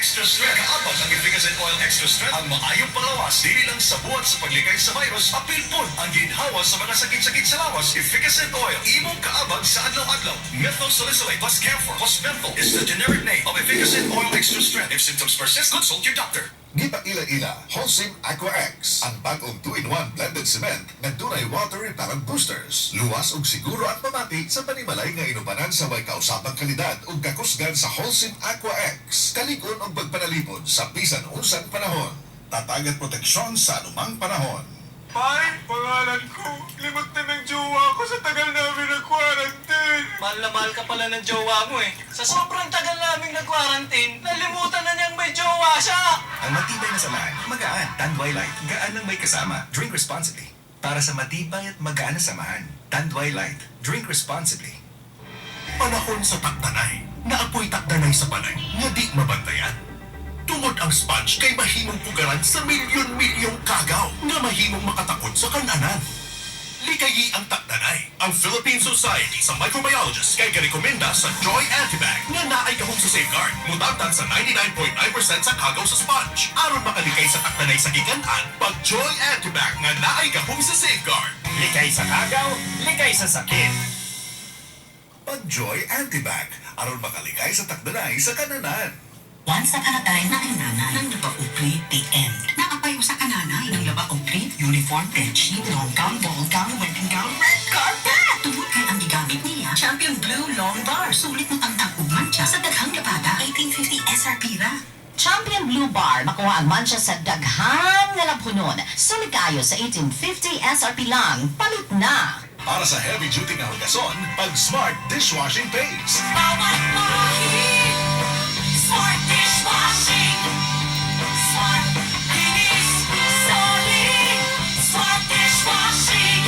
Extra Strength. Kaabag ang Efficascent Oil Extra Strength ang maayong panglawas. Dili lang sa buhat sa paglikay sa virus, apil pud ang ginhawa sa mga sakit-sakit sa lawas. Efficascent Oil, imong kaabag sa adlaw-adlaw. Methyl salicylate plus camphor plus menthol is the generic name of Efficascent Oil Extra Strength. If symptoms persist, consult your doctor. Gipaila-ila, Holcim Aqua X, ang bagong 2-in-1 blended cement nga dunay water repellent boosters. Luwas ug siguro at pamati sa panimalay nga inubanan sa way kausapang kalidad ug kakusgan sa Holcim Aqua X. Kalig-on og pagpanalipod sa bisan unsang panahon. Tatag at proteksyon sa anumang panahon. Ay, pangalan ko. Limot na ng jowa ko sa tagal namin nag-quarantine. Mahal na mahal ka pala ng jowa mo eh. Sa sobrang tagal naming nag-quarantine, nalimutan na niyang may jowa siya! Ang matibay na samahan, magaan. Tanduay Light, gaan ng may kasama. Drink responsibly. Para sa matibay at magaan na samahan. Tanduay Light, drink responsibly. Panahon sa takdanay, naapoy takdanay sa balay nga di mabantayan. Tungod ang sponge kay mahimong pugaran sa milyon-milyong kagaw nga mahimong makatakod sa kananan. Likayi ang takdanay. Ang Philippine Society sa Microbiologists kay garekomenda sa Joy Antibac nga naay gahom sa safeguard. Mutabtan sa 99.9% sa kagaw sa sponge. Aron makalikay sa takdanay sa gikan-an, pag Joy Antibac nga naay gahom sa safeguard. Likay sa kagaw, likay sa sakit. Pag Joy Antibac, aron makalikay sa takdanay sa kananan. Once upon a time, na nanay, nang laba ukli, the end. Naapay sa kananay, nang laba ukli, uniform, bedsheet, long gown, ball gown, wedding gown, red carpet! Tungod kay ang gigamit niya, Champion Blue Long Bar. Sulit mo tangtang ug mancha sa daghang labada, 1850 SRP ra. Champion Blue Bar, makuha ang mancha sa daghan nga labhunon. Sulit kaayo sa 1850 SRP lang. Palit na! Para sa heavy duty nga hugason, pag Smart Dishwashing Paste. Bawat pahid, Smart Dishwashing. Smart Linis, Solid, Smart Dishwashing.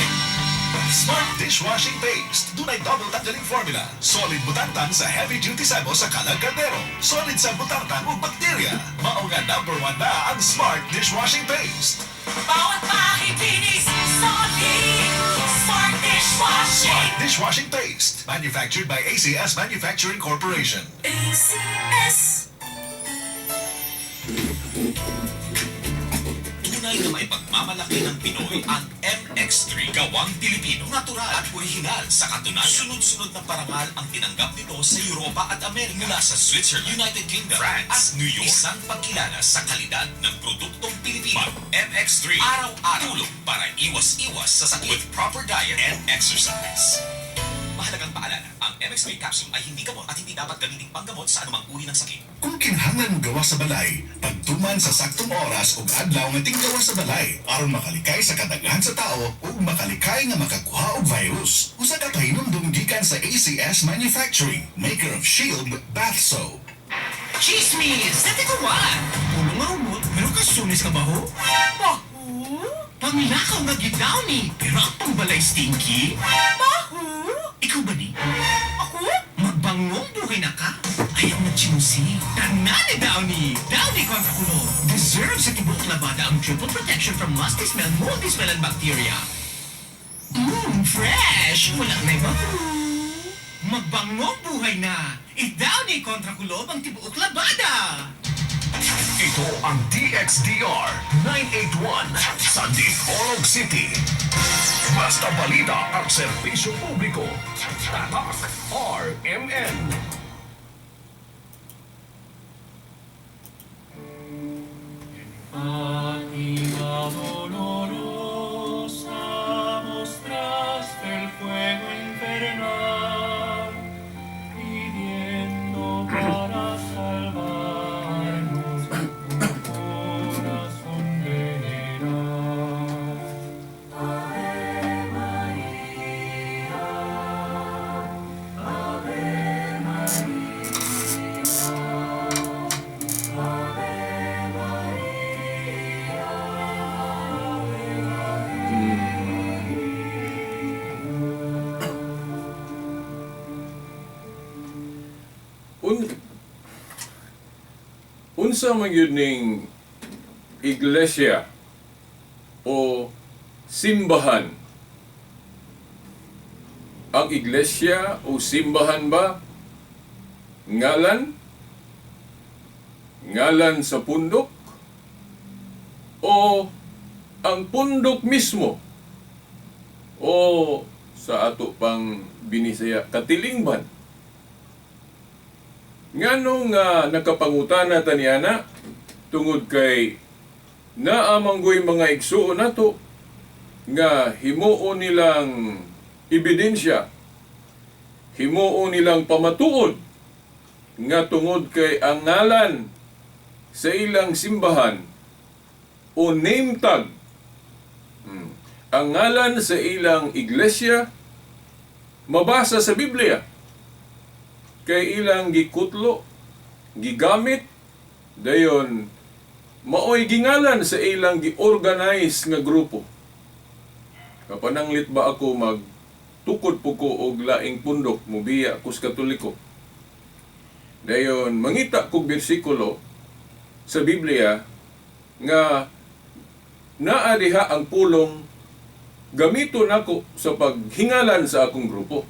Smart Dishwashing Paste. Dunay double tanggaling formula. Solid butantan sa heavy duty sabo sa kalag kaldero. Solid sa butantan ug bakterya. Mao nga number one na ang Smart Dishwashing Paste. Bawat pahid, linis, solid, Smart Dishwashing. Smart Dishwashing Paste. Manufactured by ACS Manufacturing Corporation. ACS. Tunay na may pagmamalaki ng Pinoy ang MX3 gawang Pilipino. Natural at orihinal sa katunayan. Sunod-sunod na parangal ang tinanggap nito sa Europa at Amerika. Mula sa Switzerland, United Kingdom, France, at New York. Isang pagkilala sa kalidad ng produktong Pilipino. Mag MX3 araw-araw. Tulong para iwas-iwas sa sakit with proper diet and exercise. Mahalagang paalala, ang MX3 capsule ay hindi gamot at hindi dapat gamiting panggamot sa anumang uri ng sakit. Kung kinahanglan mo gawas sa balay, pagtuman sa saktong oras ug adlaw nga tinggawas sa balay aron makalikay sa kadaghan sa tao ug makalikay nga makakuha og virus. Usa ka pahinumdum gikan sa ACS Manufacturing, maker of Shield Bath Soap. Chismis! Dati ko what? Ulo nga umot, pero kasunis ka ba ho? Baho? Panglakaw nga gidawni, pero ang pangbalay stinky? Baho? Ikaw ba ni? Ako? Magbangong buhay na ka? Ayaw na chimusi. Tanani Downy! Downy kontra kulo. Deserve sa tibuok labada ang triple protection from musty smell, moldy smell, and bacteria. Fresh! Wala na iba. Magbangong buhay na! I-Downy kontra kulob ang tibuok labada! Ito ang DXDR 981 sa Dipolog City. Basta balita at serbisyo publiko. Tatak RMN. Fátima dolorosa, mostraste el fuego infernal, pidiendo para salvarnos un corazón veraz. Ave María, Ave María, Ave María, Ave. Unsa man gyud ning iglesia o simbahan? Ang iglesia o simbahan ba ngalan Ngalan sa pundok o ang pundok mismo o sa ato pang Binisaya, katilingban? Ngano nga nakapangutana ta niana? Tungod kay naamanggoy mga igsuon nato nga himuon nilang ebidensya, himuon nilang pamatuod nga tungod kay ang ngalan sa ilang simbahan o name tag, ang ngalan sa ilang iglesia mabasa sa Biblia kay ilang gikutlo, gigamit, dayon maoy gingalan sa ilang gi-organize nga grupo. Kapananglit ba ako magtukod po ko og laing pundok, mubiya ko sa Katoliko? Dayon mangita kog bersikulo sa Biblia nga naa diha ang pulong gamito nako sa paghingalan sa akong grupo.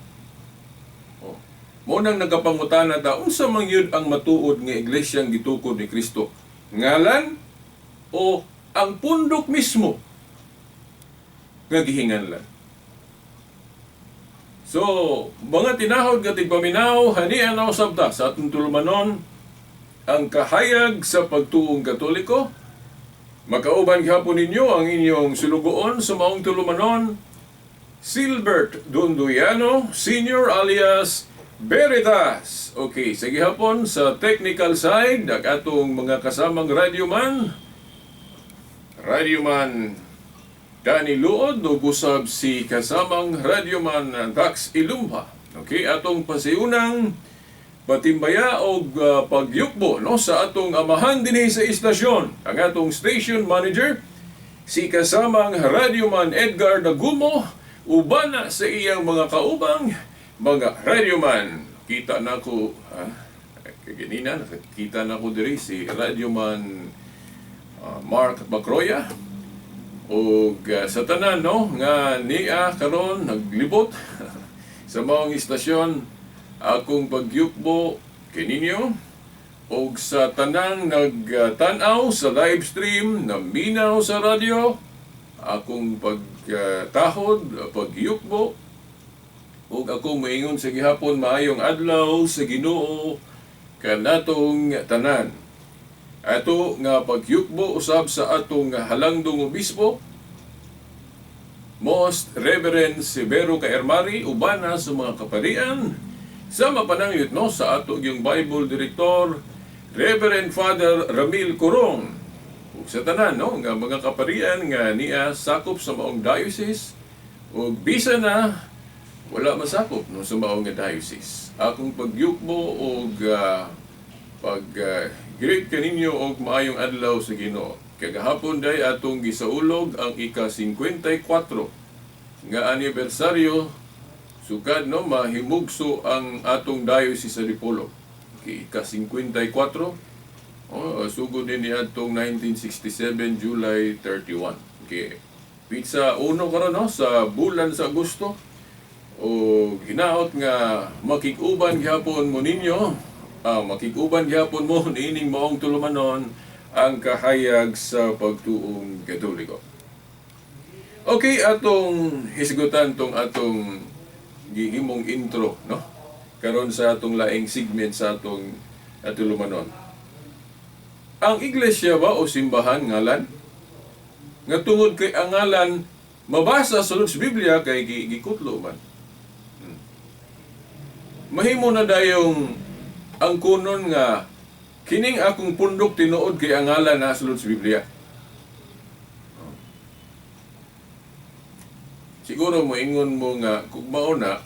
Oh. Mao nang nagapangutana ta, unsa man gyud ang matuod nga iglesyang gitukod ni Kristo? Ngalan o ang pundok mismo nga gihinganlan? So, mga tinahod nga tigpaminaw, hanian na usab ta sa atong tulumanon ang kahayag sa pagtuong Katoliko. Makauban gihapon ninyo ang inyong sulugoon sa maong tulumanon, Silbert Dunduyano Senior alias Veritas. Okay, sa gihapon sa technical side, ang atong mga kasamang radyoman, Radyoman Danny Luod, ug usab si kasamang radyoman Dax Ilumba. Okay, atong pasiunang patimbaya og pagyukbo, no, sa atong amahan dinhi sa istasyon, ang atong station manager, si kasamang radyoman Edgar Nagumo, ubana sa iyang mga kaubang mga radyoman. Kita na ko, ha? Kaganina, nakita na ko diri si radyoman Mark Bacroya ug sa tanan, no, nga nia karon naglibot sa maong istasyon, akong pagyukbo kininyo ug sa tanang nagtan-aw sa live stream, naminaw sa radyo, akong pagtahod, pagyukbo ug akong maingon sa gihapon, maayong adlaw sa Ginoo kanatong tanan. Ato nga pagyukbo usab sa atong halangdong obispo, Most Reverend Severo Kaermari, ubana sa mga kaparian, sa mapanangyot, no, sa ato yung Bible Director, Reverend Father Ramil Corong, ug sa tanan, no, nga mga kaparian nga niya sakop sa maong diocese ug bisa na wala masakop, no, sa maong nga diocese. Akong pagyukbo ug pag greet kaninyo og maayong adlaw sa Ginoo. Kagahapon day atong gisaulog ang ika-54 nga anibersaryo sukad, no, mahimugso ang atong diocese sa Dipolog. Okay, ika-54, oh, sugod din ni atong 1967 July 31. Okay. Petsa 1 karon, no, sa bulan sa Agosto o hinaot nga makig-uban gihapon mo ninyo, makig-uban gihapon mo niining maong tulumanon ang kahayag sa pagtuong Katoliko. Okay, atong hisgutan tong atong gihimong intro, no? Karon sa atong laing segment sa atong tulumanon. Ang iglesia ba o simbahan ngalan? Nga tungod kay ang ngalan mabasa sa sulod sa Biblia kay gikutlo man. Mahimo na dayong ang kunon nga kining akong pundok tinuod kay ang ngalan na sulod sa Biblia. Siguro moingon mo nga kung mao na,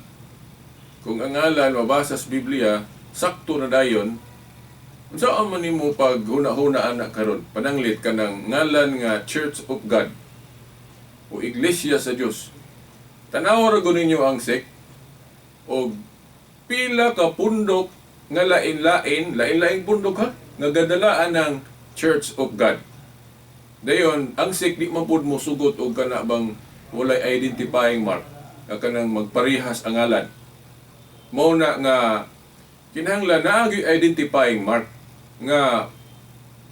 kung ang ngalan mabasa sa Biblia, sakto na dayon. Unsa man nimo pag huna-huna ana karon? Pananglit kanang ngalan nga Church of God o Iglesia sa Dios. Tan-awa ra gud ninyo ang sect og pila ka pundok nga lain-lain, lain-laing pundok ha, nga gadalaan ng Church of God. Dayon, ang sect di man pud mo sugot og kana bang walay identifying mark, nga kanang magparehas ang ngalan. Mao na nga kinahanglan naa gyud identifying mark nga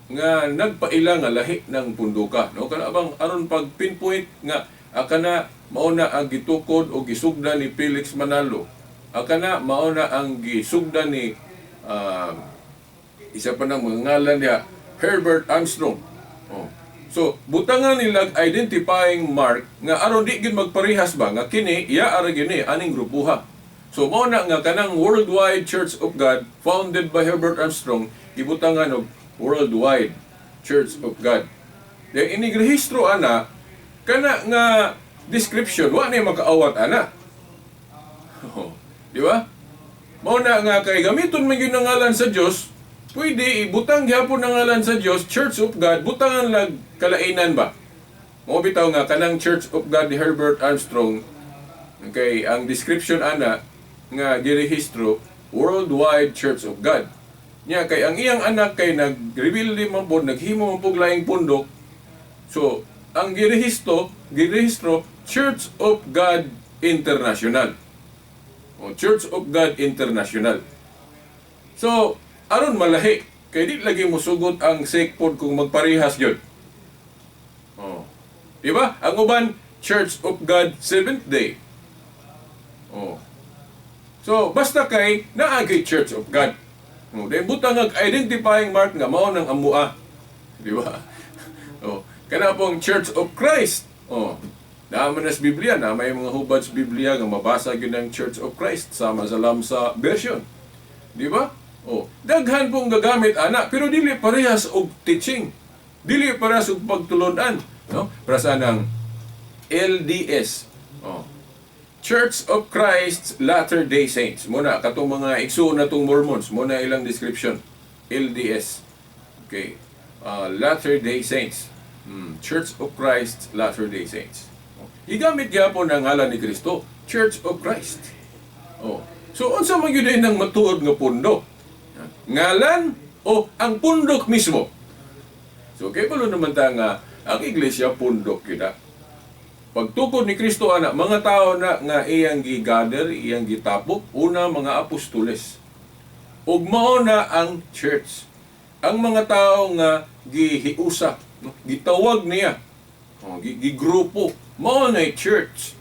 nga nagpaila nga lahi ng punduka, no? Kana bang aron pag pinpoint nga akana mao na ang gitukod o gisugda ni Felix Manalo, akana mao na ang gisugda ni isa pa ng mga ngalan niya, Herbert Armstrong. Oh. So, butangan nila identifying mark nga aron di gid magparehas ba nga kini iya ara gini aning grupuha. So mao na nga kanang Worldwide Church of God founded by Herbert Armstrong gibutangan og Worldwide Church of God. Then inig rehistro ana kana nga description wa na makaawat ana. Oh, di ba? Mao na nga kay gamiton man gyud ang ngalan sa Dios, pwede ibutang gyapon ang ngalan sa Dios, Church of God, butangan lag kalainan ba? Mao bitaw nga kanang Church of God ni Herbert Armstrong, kay ang description ana nga girehistro Worldwide Church of God. Nya kay ang iyang anak kay nag-reveal man pod, naghimo man pog laing pundok. So, ang girehistro Church of God International. O, Church of God International. So, aron malahi, kay di lagi musugot ang SEC pod kung magparehas gyud. Oh. Di ba? Ang uban, Church of God Seventh Day. Oh. So, basta kay naa kay Church of God. Oh, dahil butang ang identifying mark nga mao nang amua. Di ba? Oh, kana pong Church of Christ. Oh. Naa man sa Biblia, na may mga hubad sa Biblia nga mabasa gyud ang Church of Christ sama sa Lamsa version. Di ba? Oh, daghan pong gagamit ana pero dili parehas og teaching. Dili parehas og pagtulunan, no? Para sa nang LDS. Oh. Church of Christ Latter-day Saints. Muna katong mga igsuon na tong Mormons, muna ilang description. LDS. Okay. Latter-day Saints. Church of Christ Latter-day Saints. Oh. Gigamit gyapon ang ngalan ni Kristo, Church of Christ. Oh. So unsa man gyud nang matuod nga pundok? Ngalan o ang pundok mismo? So kay balo naman ta nga ang iglesia pundok gyud na. Pagtukod ni Kristo ana, mga tao na nga iyang gi-gather, iyang gitapok, una mga apostoles. Ug mao na ang church. Ang mga tao nga gihiusa, no? Gitawag niya, oh, gigrupo, mao na church.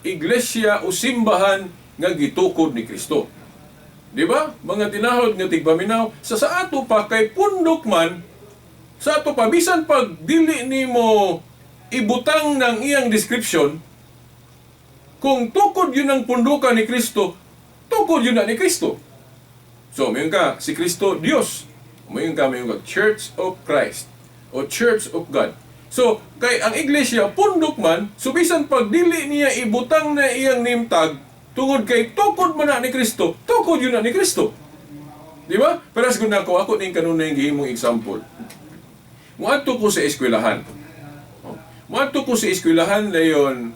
Iglesia o simbahan nga gitukod ni Kristo. Di ba? Mga tinahod nga tigpaminaw, sa ato pa kay pundok man, sa ato pa bisan pag dili nimo ibutang ng iyang description, kung tukod yun ang pundukan ni Kristo, tukod yun na ni Kristo. So, mayon ka, si Kristo, Diyos. Mayon ka, Church of Christ o Church of God. So, kay ang iglesia, pundok man, so bisan pag dili niya ibutang na iyang name tag, tungod kay tukod man na ni Kristo, tukod yun na ni Kristo. Di ba? Pero as ako ning kanunay gihimong example. Muadto ko sa eskwelahan. Muadto ko sa eskwelahan dayon,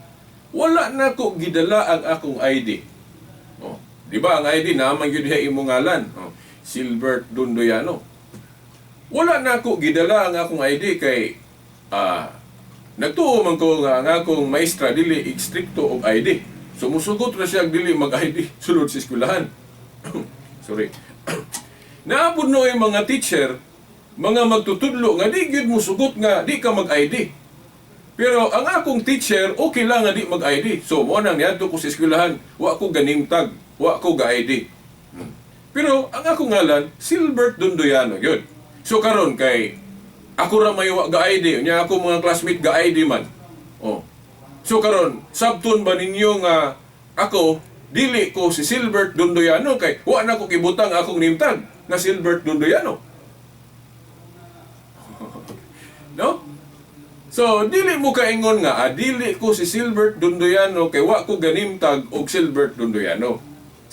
wala na ko gidala ang akong ID. Oh, di ba ang ID naman gyud diha imong ngalan? Oh, Silbert Dondoyano. Wala na ko gidala ang akong ID kay nagtuo man ko nga ang akong maestra dili istrikto og ID. So musugot ra siya dili mag-ID sulod sa eskwelahan. Sorry. Naabot no yung mga teacher, mga magtutudlo nga di gyud musugot nga di ka mag-ID. Pero ang akong teacher, okay lang nga di mag-ID. So, mo nang niadto ko sa eskwelahan, wa ko ga-name tag, wa ko ga-ID. Pero ang akong ngalan, Silbert Dondoyano, yun. So karon kay ako ra may wa ga-ID, nya ako mga classmate ga-ID man. Oh. So karon, sabton ba ninyo nga ako dili ko si Silbert Dondoyano kay wa na ko kibutang akong name tag na Silbert Dondoyano. No? So, dili mo kaingon nga, dili ko si Silbert Dondoyano kay wa ko ga-name tag og Silbert Dondoyano.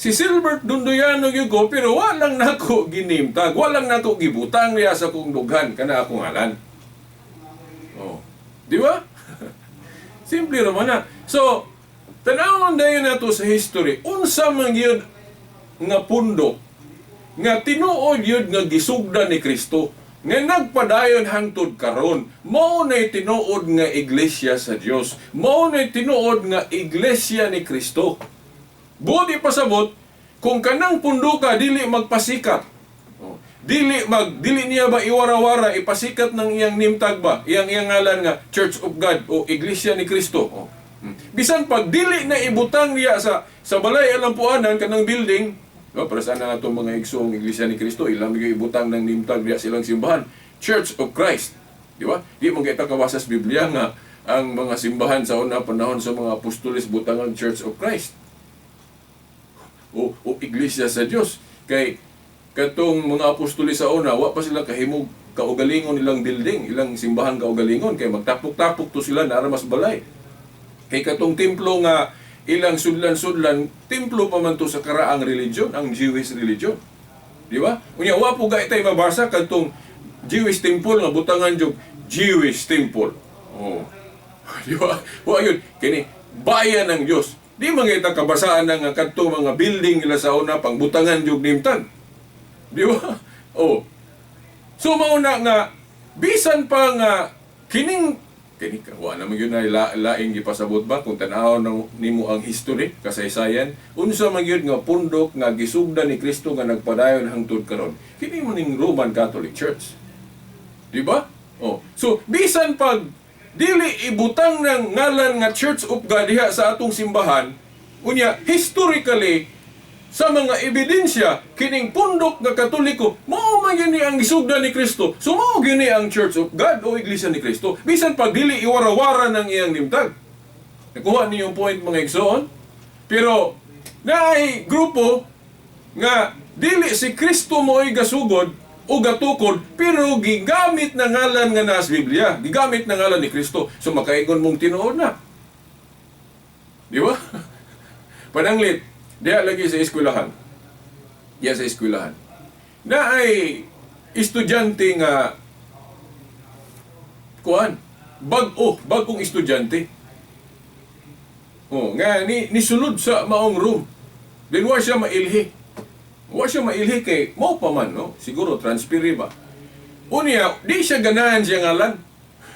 Si Silbert Dondoyano gyud ko, pero wa lang nako gi-name tag, wa lang nako gibutang niya sa akong dughan kana akong ngalan. Oh. Di ba? Simple ra man na. So, tan-awon dayon nato sa history, unsa man gyud nga pundok nga tinuod gyud nga gisugdan ni Kristo nga nagpadayon hangtod karon, mao nay tinuod nga iglesia sa Dios, mao nay tinuod nga iglesia ni Kristo. Buot ipasabot kung kanang punduka dili magpasikat, oh, dili niya ba iwara-wara ipasikat ng iyang name tag ba, iyang iyang ngalan nga Church of God o Iglesia ni Cristo. Oh. Bisan pag dili na ibutang niya sa balay alampuanan kanang building, no, para sa na atong mga igsoong Iglesia ni Cristo, ilang gyud ibutang ng name tag diya silang simbahan, Church of Christ. Di ba? Di mo kita kabasa sa Biblia nga ang mga simbahan sa una panahon sa mga apostoles butang ang Church of Christ o Iglesia sa Dios. Kay katong mga apostoles sa una, wa pa sila kahimog kaugalingon ilang building, ilang simbahan kaugalingon, kay magtapok-tapok to sila naa mas balay. Kay katong templo nga ilang sudlan-sudlan, templo pa man to sa karaang religion, ang Jewish religion. Di ba? Unya wa po gay tay mabasa kadtong Jewish temple nga butangan jud Jewish temple. Oh. Di ba? Wa yun kini bayan ng Dios. Di man kita kabasaan nga kadto mga building nila sa una pangbutangan jud name tag. Di ba? Oh. So mauna nga bisan pa nga kining kini ka wa naman yun ay laing gipasabot ba kung tan-aw nimo ang history kasaysayan, unsa man gyud nga pundok nga gisugdan ni Kristo nga nagpadayon hangtod karon? Kini mo ning Roman Catholic Church, di ba? Oh, so bisan pag dili ibutang ng ngalan nga Church of God diha sa atong simbahan, unya historically sa mga ebidensya kining pundok nga Katoliko mao man gyud ni ang gisugdan ni Kristo. So mao gyud ni ang Church of God o Iglesia ni Kristo bisan pag dili iwarawara ng iyang name tag. Nakuha niyo yung point, mga igsoon? Pero naay grupo nga dili si Kristo mo'y gasugod o gatukod, pero gigamit na ngalan nga nasa Biblia, gigamit na ngalan ni Kristo. So makaingon mong tinuod na, di ba? Pananglit diha lagi sa eskwelahan. Diha sa eskwelahan. Na ay estudyante nga kuan, bag-o, bagong estudyante. Oh, nga ni nisulod sa maong room. Then wa siya mailhi. Wa siya mailhi kay mao pa man, no? Siguro transfer ba. Unya, di siya ganahan siya ngalan.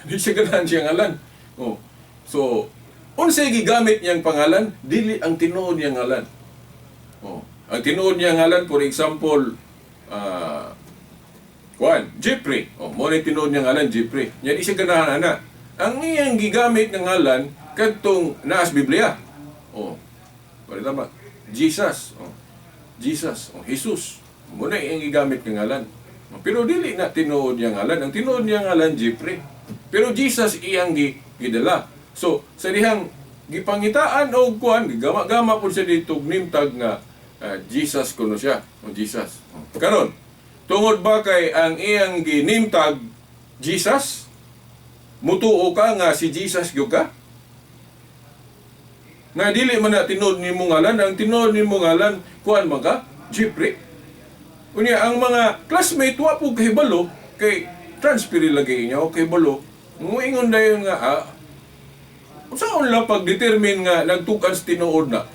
Di siya ganahan siya ngalan. Oh. So, unsay gigamit niyang pangalan? Dili ang tinuod niyang ngalan. Oh. Ang tinuod niya ngalan, for example, kuan, Jeffrey. Oh, mo ni tinuod niya ngalan, Jeffrey. Nya di siya ganahan ana. Ang iyang gigamit nga ngalan kadtong naas Biblia. Oh. Pare tama. Jesus. Oh. Jesus. Oh, Jesus. Mo na iyang gigamit nga ngalan. Oh, pero dili na tinuod niya ngalan. Ang tinuod niya ngalan, Jeffrey. Pero Jesus iyang gidala. So, sa dihang gipangitaan og kuan, gigama-gama pud siya dito og name tag nga Jesus kuno siya. O Jesus. Oh. Karon, tungod ba kay ang iyang gi-name tag Jesus, mutuo ka nga si Jesus gyud ka? Nga dili man na tinuod nimo ngalan, ang tinuod nimo ngalan kuan man ka, Jeffrey. Unya ang mga classmate wa po kahibalo kay transfer lagi inyo kahibalo. Muingon dayon nga unsaon lang pag-determine nga nagtukan sa tinuod na?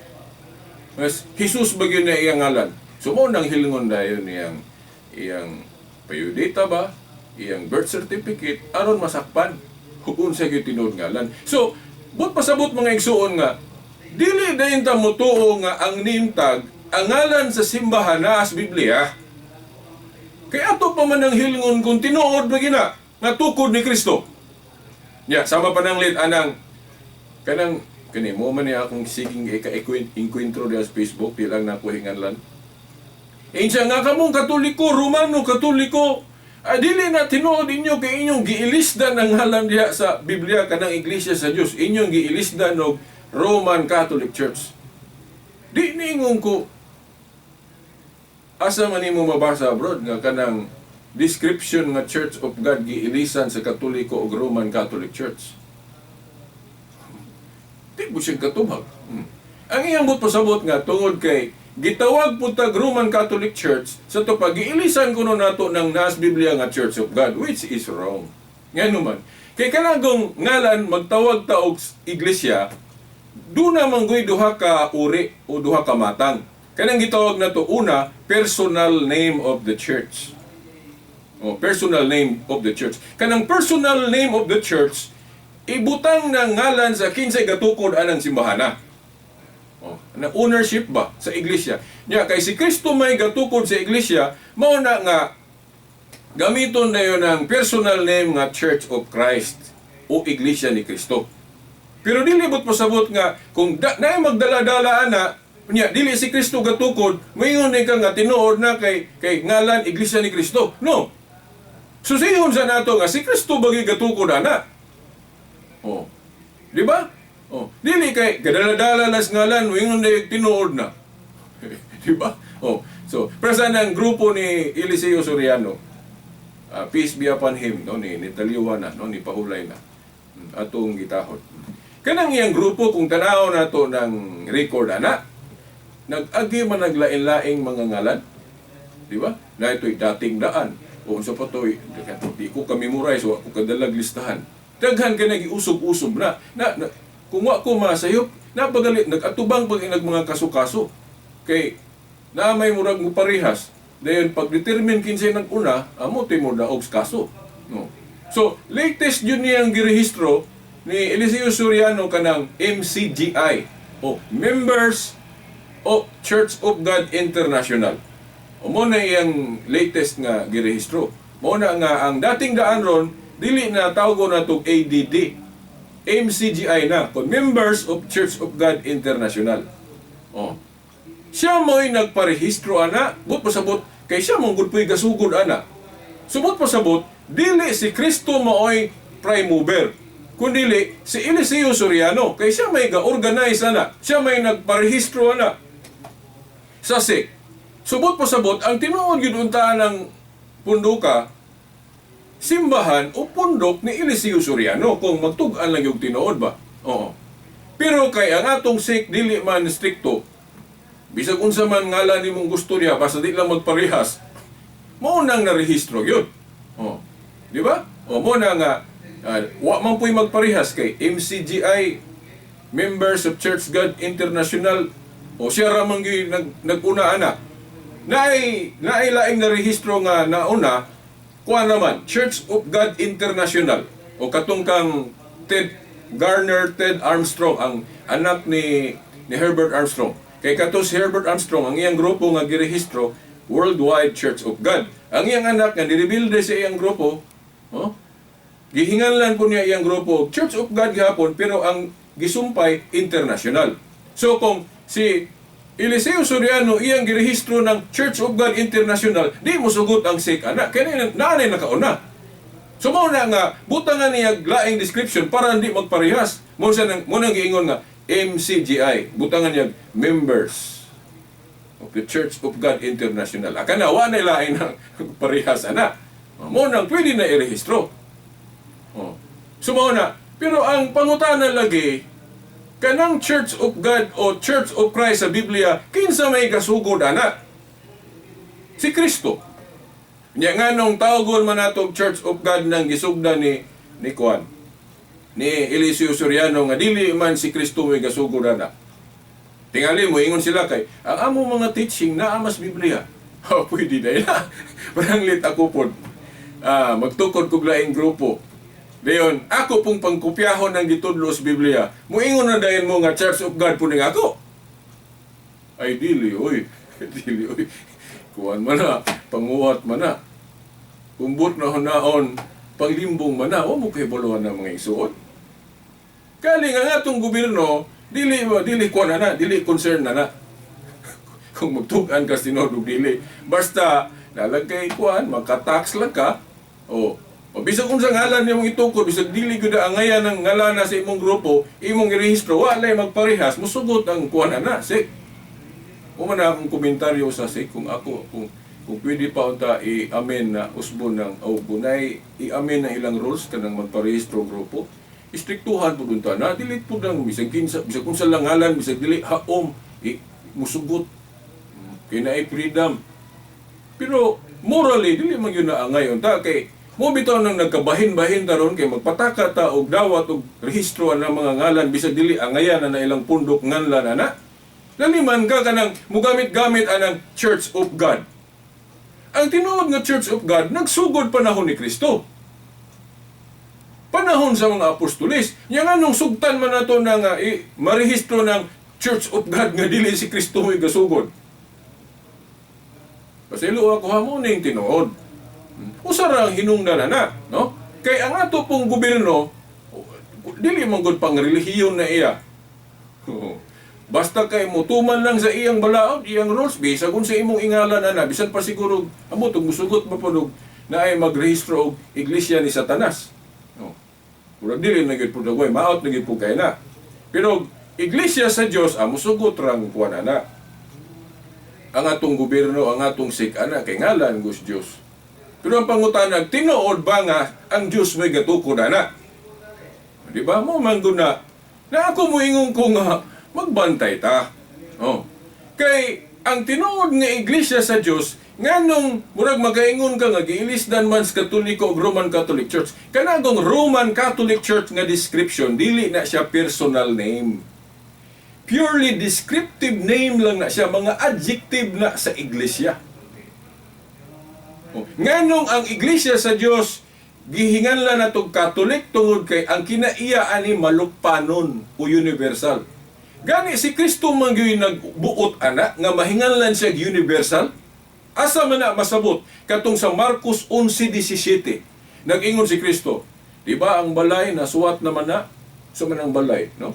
Mas Jesus ba gyud na iyang ngalan? So mo nang hilingon dayon iyang iyang biodata ba, iyang birth certificate aron masakpan kung unsa gyud tinuod ngalan. So, but pasabot, mga igsuon, nga dili dayon ta motuo nga ang name tag, ang ngalan sa simbahan naa sa Biblia. Kay ato pa man ang hilingon kung tinuod ba gina nga tukod ni Kristo. Ya, sama pananglit anang kanang kani mo man niya akong siging ika-enkwentro diha sa Facebook, di lang nako hinganlan. Insa nga kamong Katoliko, Romano, Katoliko, dili na tinuod inyo kay inyong giilisdan ang ngalan diha sa Biblia kanang Iglesia sa Dios. Inyong giilisdan og Roman Catholic Church. Di ningon ko, asa man nimo mabasa, bro, nga kanang description nga Church of God giilisan sa Katoliko ug Roman Catholic Church? Di mo siya katubag. Ang iyang but pasabot nga tungod kay gitawag po tag Roman Catholic Church sa to pag giilisan kuno nato ng nas Biblia nga Church of God, which is wrong. Nga naman, kay kanagong ngalan magtawag ta og iglesia, duna man goy duha ka uri o duha ka matang. Kanang gitawag nato una, personal name of the church. Oh, personal name of the church. Kanang personal name of the church, ibutang ng ngalan sa kinsay gatukod anang simbahana. Oh, na ownership ba sa iglesia. Nya kay si Kristo may gatukod sa iglesia, mao na nga Gamiton dayon ang personal name nga Church of Christ o Iglesia ni Cristo. Pero dili bot pasabot nga kung naay magdala-dala ana nya dili si Kristo gatukod, moingon ni ka nga tinuod na kay ngalan Iglesia ni Cristo. No. Susihon sa nato nga si Kristo bagi gatukod ana. Oh. Di ba? Oh, dili kay gadala-dala las ngalan, moingon na tinuod na. Di ba? Oh. So, presa ng grupo ni Eliseo Soriano. Peace be upon him, no, ni Taliwa na, no, ni Pahulay na. Atong gitahod. Kanang iyang grupo, kung tanaw nato ng record ana, nag-agi man naglain-laing mga ngalan. Di ba? Na ito'y dating daan. O unsa pa to'y, di ko ka-memorize, wa ko kadalag listahan. Daghan ka nag-usog-usog na. Na kung wa ko masayop, napagali, nag-atubang pag nag mga kaso-kaso. Kay, na may murag mo parehas. Dayon pag determine kinsay nag-una, amo mo daog sa kaso. No. So, latest yun niyang girehistro ni Eliseo Soriano kanang MCGI o Members of Church of God International. O mo na iyang latest nga girehistro. Mo na nga ang dating daan ron dili na tawgo na tog ADD. MCGI na, kon Members of Church of God International. Oh. Siya mo'y nagparehistro ana, but pasabot kay siya mong gud puy gasugod ana. Sumot pasabot, dili si Kristo maoy prime mover. Kundili si Eliseo Soriano kay siya may ga-organize ana, siya may nagparehistro ana. Sa SEC. Subot pasabot ang tinuod gyud unta ng punduka simbahan o pundok ni Eliseo Soriano kung magtug-an lang yung tinuod ba. Oo. Pero kay ang atong SEC dili man strikto. Bisag unsa man ngalan nimong gusto niya basta di lang magparehas. Mao nang narehistro gyud. Oh. Di ba? O mo na nga wa man puy magparehas kay MCGI, Members of Church God International, o siya ra man gyud nag-una ana. Naay laing narehistro nga nauna kuan naman Church of God International o katong kang Ted Garner, Ted Armstrong, ang anak ni Herbert Armstrong. Kay kato si Herbert Armstrong, ang iyang grupo nga girehistro Worldwide Church of God. Ang iyang anak nga nirebuild sa iyang grupo, oh, gihinganlan po niya iyang grupo Church of God gihapon, pero ang gisumpay international. So kung si Eliseo Soriano iyang girehistro ng Church of God International, di mo sugot ang SEC ana kay naanay nakauna. So mao na nga butangan niya laing description para hindi magparehas. Mo sa nang mo nang giingon nga MCGI, butangan niya Members of the Church of God International. Akana wa na laing na parehas ana. Mo nang pwede na irehistro. Oh. So mao na, pero ang pangutana lagi kanang Church of God o Church of Christ sa Biblia, kinsa may gasugod ana? Si Kristo. Nya nganong tawgon man nato Church of God nang gisugdan ni Juan, ni Eliseo Soriano nga dili man si Kristo may gasugod ana. Tingali mo ingon sila kay ang amo mga teaching naa mas Biblia. Oh, pwede na ila. Paranglit ako pod. Magtukod kog laing grupo. Dayon, ako pong pangkopyahon ang gitudlo sa Biblia. Muingon na dayon mo nga Church of God po ning ako. Ay dili oy. Dili oy. Kuan man na, panguwat man na. Kumbot na hunaon, panglimbong man na, wa mo kahibaloan ng mga igsuon. Kali nga atong gobyerno, dili dili kuan na na, dili concern na na. Kung magtug-an ka sa tinuod og dili, basta nalagay kuan, magka-tax lang ka. O, o bisag unsa ngalan nimong itukod, bisag dili gyud angayan ang ngalana sa imong grupo, imong irehistro, wa lay magparehas, musugot ang kuan ana. Sik. Mo man akong komentaryo sa SEC kung ako kung pwede pa unta i-amend na usbon ng o gunay i-amend na ilang rules kanang magparehistro grupo. Istriktuhan pud unta na dili pud ang bisag kinsa, bisag unsa lang ngalan, bisag dili haom musugot kay naay freedom. Pero morally dili man gyud na angay unta kay mo bitaw nang nagkabahin-bahin taron kay magpataka ta og dawat og rehistro ang mga ngalan bisag dili angayan na ilang pundok nganlan ana. Laliman ka kanang mugamit-gamit anang Church of God. Ang tinuod nga Church of God nagsugod panahon ni Kristo. Panahon sa mga apostoles. Nya nganong sugtan man nato na nga marehistro ng Church of God nga dili si Kristo mo'y gasugod. Pasaylo ako ha mo ning tinuod. Usa ra ang hinungdan na, no? Kay ang ato pong gobyerno dili man gud pang relihiyon na iya. Oo. Basta kay mutuman lang sa iyang balaod, iyang rules, bisag unsa imong ingalan ana, bisan pa siguro amo tong musugot pa pud na ay magrehistro og iglesia ni Satanas. No. Murag dili na gyud pud agoy, maot na gyud pud kay na. Pero iglesia sa Dios amo sugot rang kuan ana. Ang atong gobyerno, ang atong sik ana kay ngalan gus Dios. Pero ang pangutana, tinuod ba nga ang Dios may gatukod ana? Di ba? Mo man gud na na ako moingon ko nga magbantay ta. Oh. Kay ang tinuod nga iglesia sa Dios, nganong murag makaingon ka nga giilisdan man sa Katoliko ug Roman Catholic Church. Kanagong Roman Catholic Church nga description dili na siya personal name. Purely descriptive name lang na siya, mga adjective na sa iglesia. Oh. Nganong ang iglesia sa Dios gihinganlan natog Catholic tungod kay ang kinaiya ani malukpanon o universal. Gani si Kristo man gyud nagbuot ana nga mahinganlan siya universal. Asa man na masabot katong sa Marcos 11:17. Nag-ingon si Kristo, di ba ang balay nasuwat naman na sa man ang balay, no?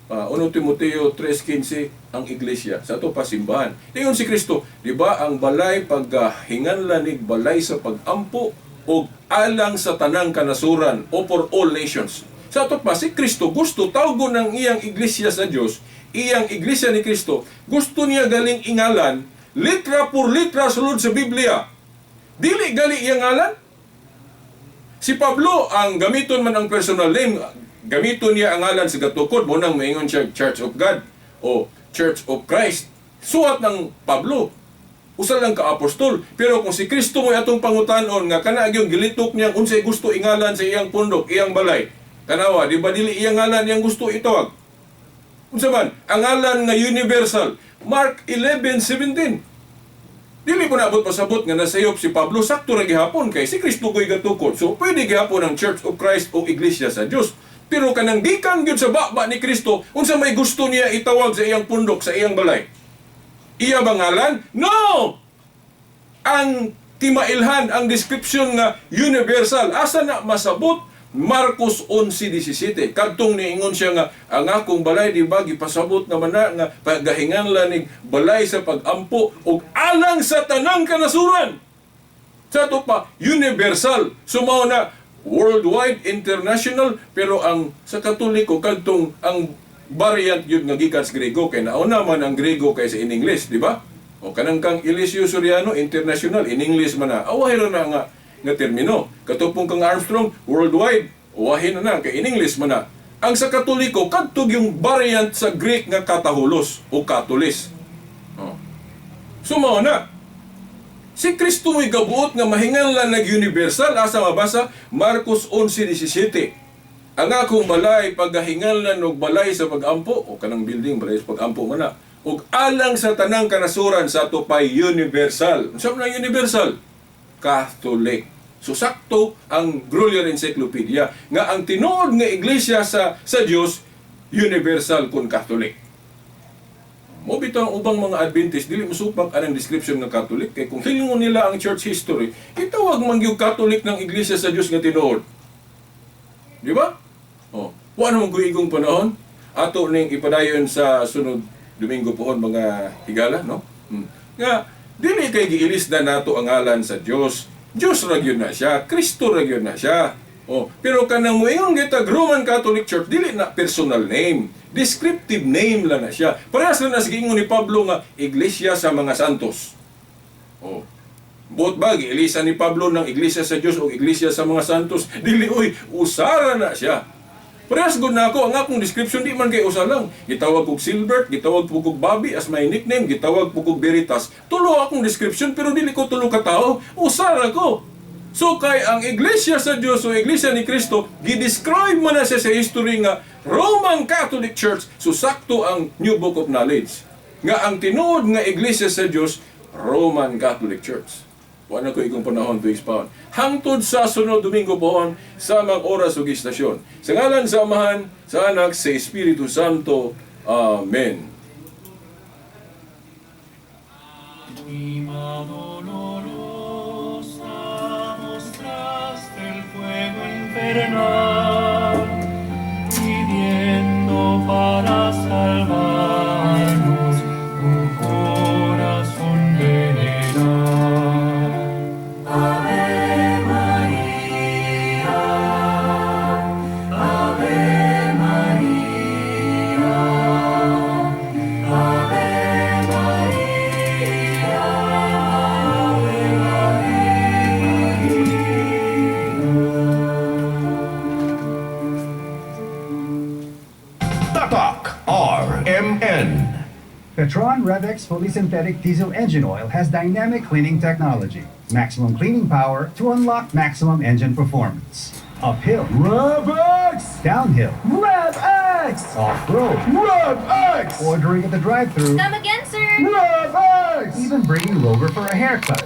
1 Timoteo 3:15 ang iglesia sa ato pasimbahan. Ingon si Kristo, di ba ang balay paghinganlan nig balay sa pagampo og alang sa tanang kanasuran o for all nations. Sa ato pa si Kristo gusto tawgon ang iyang iglesia sa Dios, iyang iglesia ni Kristo, gusto niya galing ingalan litra por litra sulod sa Biblia. Dili gali iyang ngalan. Si Pablo ang gamiton man ang personal name, gamiton niya ang ngalan sa gatukod mo nang maingon siya Church of God o Church of Christ. Suwat ng Pablo. Usa lang ka apostol. Pero kung si Kristo mo'y atong pangutanon nga kana gyud gilitok niya unsay gusto ingalan sa iyang pundok, iyang balay. Tanawa, di ba dili iyang ngalan iyang gusto itawag? Unsa man, ang ngalan nga universal, Mark 11:17. Dili ko naabot pasabot nga nasayop si Pablo sakto ra gihapon kay si Kristo ko'y gatukod. So pwede gihapon ang Church of Christ o Iglesia sa Dios. Pero kanang gikan gyud sa baba ni Kristo, unsa may gusto niya itawag sa iyang pundok, sa iyang balay? Iya ba ngalan? No! Ang timailhan, ang description nga universal, asa na masabot? Marcos 11:17. Kadtong niingon siya nga ang akong balay di ba gipasabot naman na nga pagahinganlan nig balay sa pagampo ug alang sa tanang kanasuran. Sa ato pa universal. Sumaw na worldwide, international, pero ang sa Katoliko kadtong ang variant yun nga gikan sa Grego kay nauna man ang Grego kaysa in English, di ba? O kanang kang Eliseo Soriano international in English man na. Awahi ra na nga nga termino. Katupong kang Armstrong worldwide, uwahin na na kay in English man na. Ang sa Katoliko kadtog yung variant sa Greek nga katahulos o katolis. Oh. So mao na. Si Kristo mo'y gabuot nga mahinganlan nag-universal asa mabasa Marcos 11:17. Ang akong balay pagahinganlan og balay sa pagampo o kanang building balay sa pagampo man na ug alang sa tanang kanasuran sa ato pay universal. Unsa man ang universal? Catholic. So sakto ang Grolier Encyclopedia nga ang tinuod nga iglesia sa Dios universal kun Catholic. Mo bitaw ang ubang mga Adventist dili mosupak anang description ng Catholic kay kung hilingon nila ang church history, itawag man gyud Catholic ng iglesia sa Dios nga tinuod. Di ba? Oh, wa naman igong panahon ato ning ipadayon sa sunod Domingo pohon mga higala, no? Nga dili kay giilisdan nato ang ngalan sa Dios. Dios ra gyud na siya, Kristo ra gyud na siya. Oh, pero kanang moingon kita Roman Catholic Church dili na personal name, descriptive name lang na siya. Parehas lang na sa giingon ni Pablo nga iglesia sa mga santos. Oh. Buot ba giilisan ni Pablo ng iglesia sa Dios o iglesia sa mga santos? Dili oy, usara na siya. Parehas gud na ako, ang akong description di man kay usa lang. Gitawag kog Silbert, gitawag po kog Bobby as my nickname, gitawag po kog Veritas. Tulo akong description pero dili ko tulo ka tao, usara ko. So kay ang iglesia sa Dios o iglesia ni Kristo, gi-describe man na siya sa history nga Roman Catholic Church, so sakto ang New Book of Knowledge. Nga ang tinuod nga iglesia sa Dios, Roman Catholic Church. Wala ko igong panahon to expound. Hangtod sa sunod Domingo pohon sa mga oras ug istasyon. Sa ngalan sa Amahan, sa Anak, sa Espiritu Santo. Amen. Prima dolorosa. Eterna, pidiendo para salvarnos un corazón veneral. Ave María, Ave María, Ave María, Ave María. Tatak RMN. Petron Revex fully synthetic diesel engine oil has dynamic cleaning technology, maximum cleaning power to unlock maximum engine performance. Uphill, Revex! Downhill, Rev-X! Off-road, Rev-X! Ordering at the drive-thru, Come again, sir. Rev-X! Even bringing Rover for a haircut.